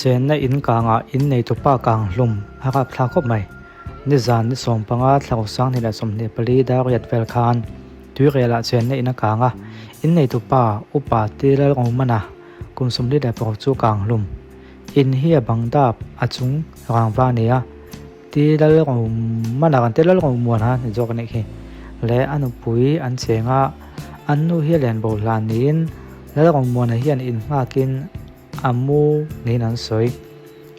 Chenna in kangah in neitupa kang hlum a rap thla khawp mai. Nizan ni 15 thla 2024 dar riat vel khan Tuirelah chenna in a kang a, in neitupa Upa Tilalngomana kum 26 chu kang hlum. In hi a bang dap a chung rangva a ni a, Tilalngomana kan Tilalngomuana ni zawk a nih khi leh a nupui an cheng a, an nu hi a len bo hlan niin Lalngomuana hian in nghakin A mu niin an sawi.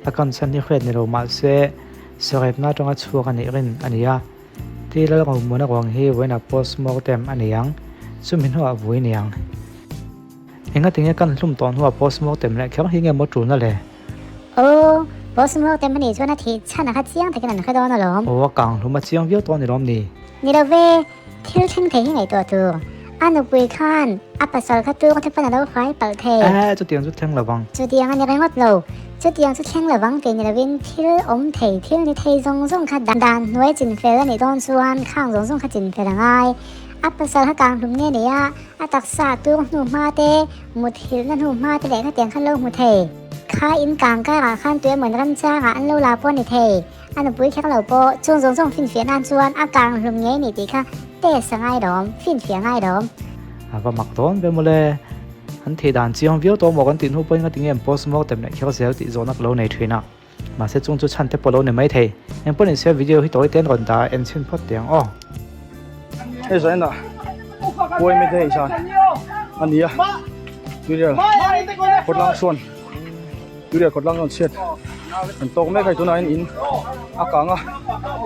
A kan chhan hi hriat ni lo mah se sarepna atanga chhuak a nih rin a ni a. Ti Lalngomuna ruang hi vawiinah post mortem a ni ang, chumi hnuah vui ni ang. Engatinge kan hlum tawh hnuah post mortem leh kher hi nge maw tulna le? Aw, post mortem a nih chuan a thih chhan a kha chiang takin an hre dawn alawm. Aw, a kang hlum a chiang viau tawh a ni lawm ni? Ni lo ve, Thil thleng thei hi ngaihtuah tur. A nupui khan a pasal kha tung te pawn a lo hruai palh thei. Eh, chutiang chu thleng lovang. Chutiang a ni ringawt lo. Chutiang chu thleng lovang tih ni lovin thil awm thei, thil ni thei zawng zawng kha dan hnuai chin fel a nih dawn chuan khang zawng zawng kha chin fel a ngai. A pasal kha kang hlum nge ni a, a taksa tung hnu hma te, mut hilhna hnu hma te leh khatiang kha lo hmu thei. Kha in kang karah khan tuemawn ramchangah an lo la pawh a ni thei. A nupui kher lo pawh chung zawng zawng finfiah nan chuan a kang hlum ngei ni tih kha test a ngai lawm, finfiah a ngai lawm. A va mak dawn ve mawle. An thih dan chiang viau tawh maw kan tih hnu pawhin ngatinge an post mortem leh kher zel tih zawhna ka lo nei thin a. Mahse chung chu chhan te pawh lo ni mai thei. Engpawh ni se video hi tawi te an rawn dah a en chhin phawt teh ang aw. Hei zain ah Puaimi te hei zan a ni a, tuirial khawtlang chuan tuirial khawtlang chuan chhiat an tawk mek a hei tunah hian in a kang a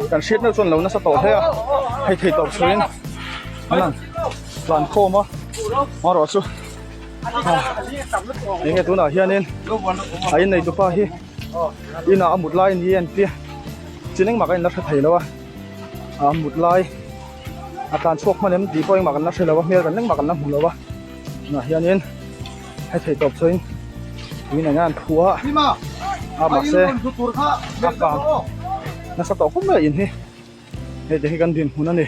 kan hriat meuh chuan lo nasa tawh hle a hei thei tawp chhuahin an han tlan khawm a amaherawh chu eng nge tunah hianin a innei tupa hi inah a mut lai ni a entir chin engmah kan inla hre thei lo a a mut lai a tlan chhuak hman em tih pawh engmah kan la hre lo a hmel kan engmah kan la hmu lo a tunah hianin hei thei tawp chuan in eng a an phu a a mahse a kang nasa tawh khawp mai a in hi hei te hi kan dinhmun a ni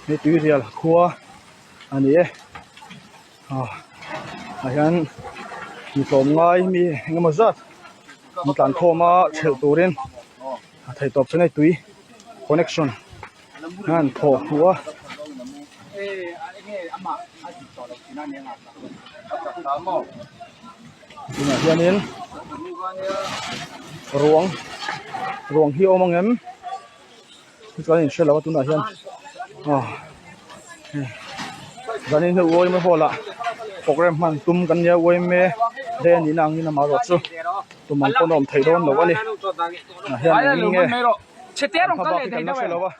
hei tuirial khua a ni e ah ah hian mi tlawmngai mi engemaw zat an tlan khawm a thelh turin a thei tawp chuan hei tui connection a han thawh hmuh a. Tunah hianin ruang ruang hi a awm ang em chuan in hre lo a tunah hian ah zanin hi uaima hall ah program hman tum kan nia uaime te a nihna angin amaherawh chu tumang pawn a awm theih dawn lo a ni ah hian engin nge an hmabak hi kan la hre lo a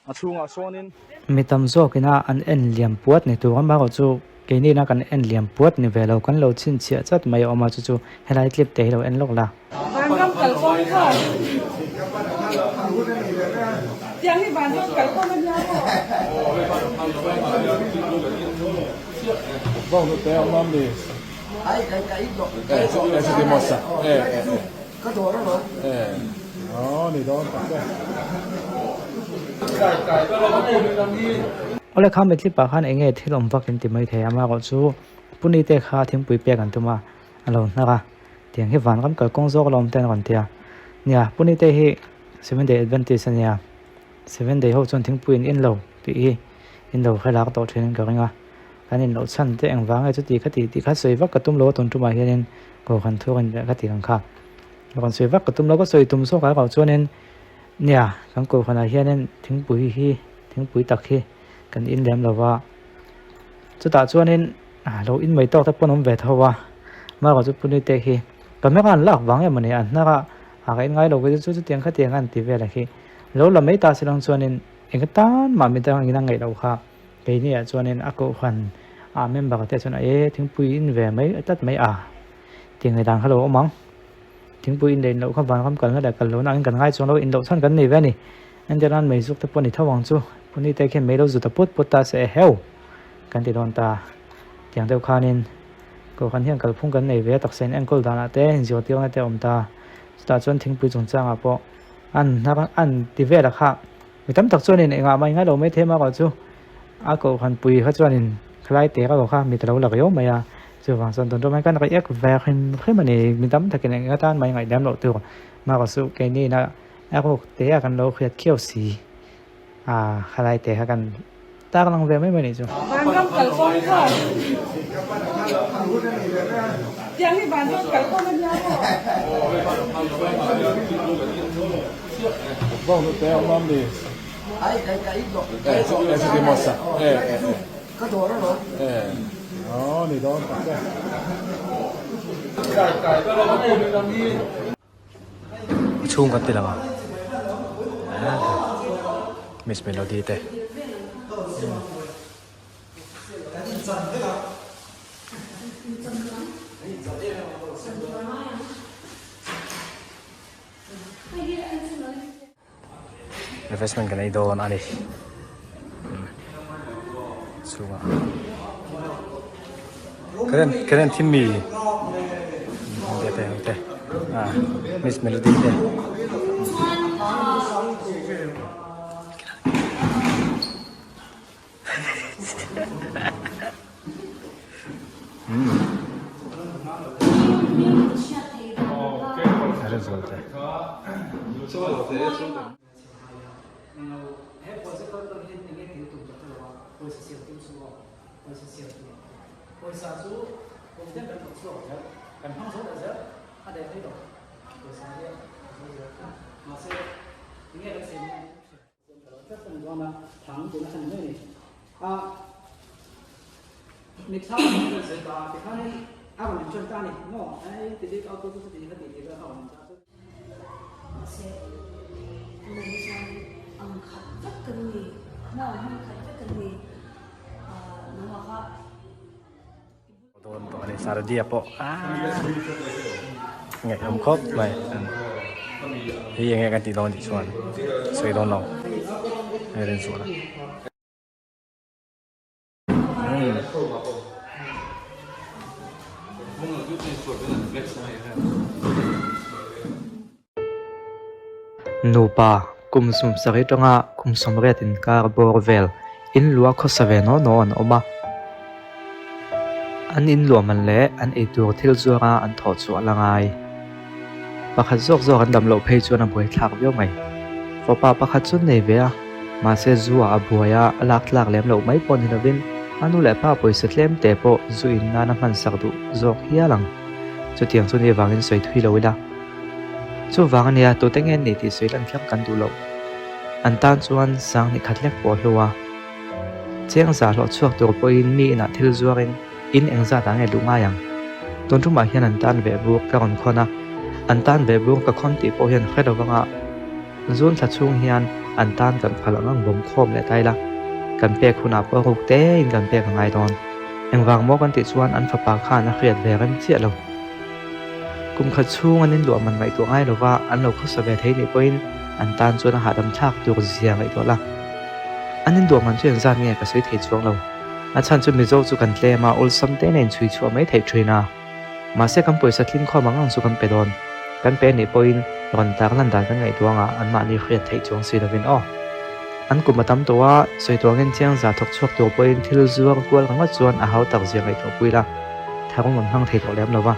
a chhungah sawnin. Mi tam zawkina an en liam puat ni tur amaherawh chu keini ina kan en liam puat ni ve lo kan lo chhinchhiah chat mai a awm a chu chu helai clip te hi lo en lawk la. Vanram kalkawng kha tiang hi vanram kalkawng a nia maw? Awle kha mithlip ah khan enge thil awm vak in ti mai thei a amaherawh chu Puni te kha thingpui pek an tum a a lo hnar a tiang hi vanram kalkawng zawk alawm te an rawn ti a nia Puni te hi Seven Day Adventist a nia Seven Day ho chuan thingpui an in lo tih hi in lo hre lak tawh thin in ka ring a kan in loh chhan te engvang nge chuti kha tih tih kha sawi vak ka tum lo a tun tumah hianin Kohhran thu rawn leh kha tih ang kha. Rawn sawi vak ka tum lo ka sawi tum zawk ah erawh chuanin nia kan kohhranah hianin thingpui hi thingpui tak hi kan in lem lo va chutah chuanin lo in mai tawk te pawh an awm ve tho a amaherawh chu puni te hi camera an lak vang em a ni an hnar a a ka in ngai lo chu chutiang khatiang an ti vel a khi lo la mai ta si lang chuanin eng atan mah mi dang in a ngaih loh kha keini ah chuanin a kohhran ah member te chuan e thingpui in ve mai tlat mai a tih ngaih dan kha lo awm ang. Thingpui in leh in loh kha vanram kalna leh kal lohna angin kan ngai chuang lo, in loh chhan kan nei ve a ni. Entir nan mei zuk te pawh a ni tho ang chu, Puni te khian mei lo zu ta put put ta se eheu kan ti dawn ta. Tiang deuh khanin Kohhran hian kalphung kan nei ve a, taksa in enkawl danah te inzirtirna te a awm ta. Chutah chuan thingpui chungchangah pawh an hnar an ti vel a kha. Mi tam tak chuanin engah mah i ngai lo mai thei amaherawh chu a Kohhran pui kha chuanin khalai te erawh kha mi ta lo la riau mai a. Chuvang chuan tun ṭum hian kan react ve hrim hrim a ni. Mi tam takin eng atan mai ngaihdam loh tur mah suh keini ina a ruk te a kan lo hriat khiau si. A khalai te kha kan tak lang ve mai mai nih chu. Vanram kalkawng kha. Tiang hi vanram kalkawng a nia maw? Chhung kan ti lang a Miss Melody te Refreshment kan ei dawn a ni chhungah current current thim mi te te te ah miss melody te. Dawn tawh a ni Sardia pawh ngaihawm khawp mai hei eng nge kan tih dawn tih chuan sawi dawn lo hei rin sual a. Nupa kum sawmsarih atanga kum sawmriat inkar bawr vel in luah khawsa ve naw naw an awm a. An in luah man leh an eitur thil zuara an thawh chhuah la ngai. Pakhat zawk zawk an dam loh phei chuan a buaithlak viau mai. Fapa pakhat chu nei ve a, mahse zu ah a buai a, a lak tlak lem loh mai pawh ni lovin a nu leh pa pawisa tlem te pawh zu in nan a hman sak duh zawk hial ang. Chutiang chu ni avangin sawi thui lo ila. Chuvang a nia tute nge ni tih sawi lan kher kan duh loh. An tan chuan sang ni khat lek pawh a hlu a. Chiang zah hlawh chhuak tur pawhin mi inah thil zuarin in engzat ah nge luh ngai ang? Tun tumah hian an tan veh bur ka rawn khawn a, an tan veh bur ka khawn tih pawh hian hre lo vanga zun thla chhung hian an tan kan phal ang ang bawm khawm leh ta ila, kan pek hunah pawh ruk tein kan pek a ngai dawn. Engvang maw kan tih chuan an fapa khan a hriat ve rem chiah lo. Kum khat chhung an inluah man ngaihtuah ngai lova an lo khawsa ve thei nih pawhin an tan chuan a hahdam thlak tur zia ngaihtuah la. An inluah man chu engzat nge ka sawi thei chuang lo. A chhan chu Mizo chu kan tlem a, awlsam te nen chhui chhuah mai theih thin a. Mahse kan pawisa tling khawm ang ang chu kan pe dawn. Kan pe nih pawhin rawn tar lan dan kan ngaihtuah anga anmahni hriat theih chuang si lovin aw. An kum a tam tawh a, sawi tuangin chiang za thawk chhuak tur pawhin thil zuar kual ringawt chuan a hau tak zia ngaihtuah pui la. Tharung an hmang thei tawh lem lo va.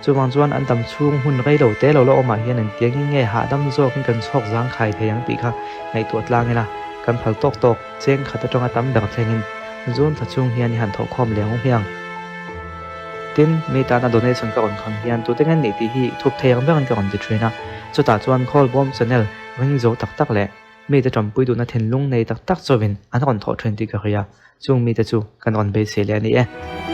Chuvang chuan an dam chhung hun rei lo te lo la awmah hian engtiangin nge hahdam zawkin kan chhawk zangkhai thei ang tih kha ngaihtuah tlang ila, kan phal tawk tawk cheng khat atanga tam ber thlengin zun thla chhung hian i han thawh khawm leh ang hmiang. Tin, mi tana donation ka rawn khan hian tute nge nih tih hi thup thei ang berin ka rawn ti thin a, chutah chuan Khawlbawm channel ring zo tak tak leh mite tanpui duhna thinlung nei tak tak chauhin an rawn thawh thin tih ka hria, chung mite chu kan rawn beisei leh a ni e.